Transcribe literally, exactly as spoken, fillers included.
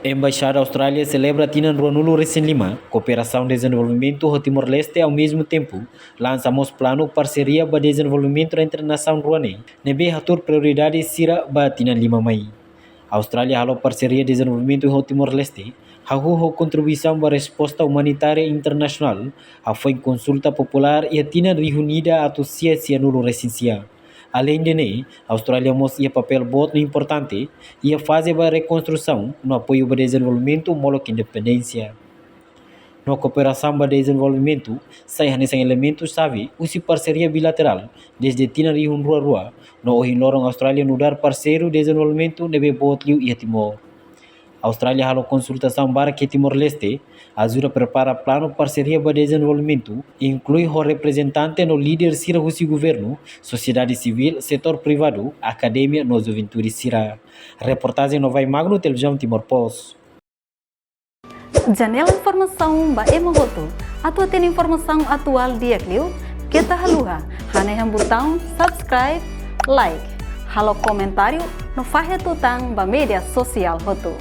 Embaixada Austrália selebra tinan ruanulu resin lima kooperasaun dezenvolvimentu ho Timor-Leste, ao mesmo tempo lansa mós planu parseria ba dezenvolvimentu entre nasaun rua ne'e, ne'ebé hatuur prioridade sira ba tinan lima mai. Austrália halo parseria dezenvolvimentu ho Timor-Leste, hahú ho kontribuisaun ba resposta umanitária internasionál, hafoin konsulta populár iha tinan rihun ida atus sia sianulu resin sia. Aleinde ne'e, Austrália mós iha papél boot no importante iha faze ba rekonstrusaun no apoiu ba dezenvolvimentu molok independénsia. No kooperasaun ba dezenvolvimentu sai hanesan elementu xave husi parseria bilaterál dezde tinan rihun rua rua, no ohin loron Austrália nu'udar parseiru dezenvolvimentu ne'ebé boot liu iha Timor. Austrália halo konsultasaun barak iha Timor-Leste, ajuda prepara planu parseria ba dezenvolvimentu, inklui ho reprezentante no líder sira husi governu, sosiedade sivíl, setór privadu, akademia no juventude sira. Reportajen Novai Magno, Televizaun Timor Post. Janela informasaun ba ema hotu. Atu hatene informasaun atuál di'ak liu, keta haluha hanehan butaun subscribe, like, halo komentáriu no fahe tutan ba média sosiál hotu.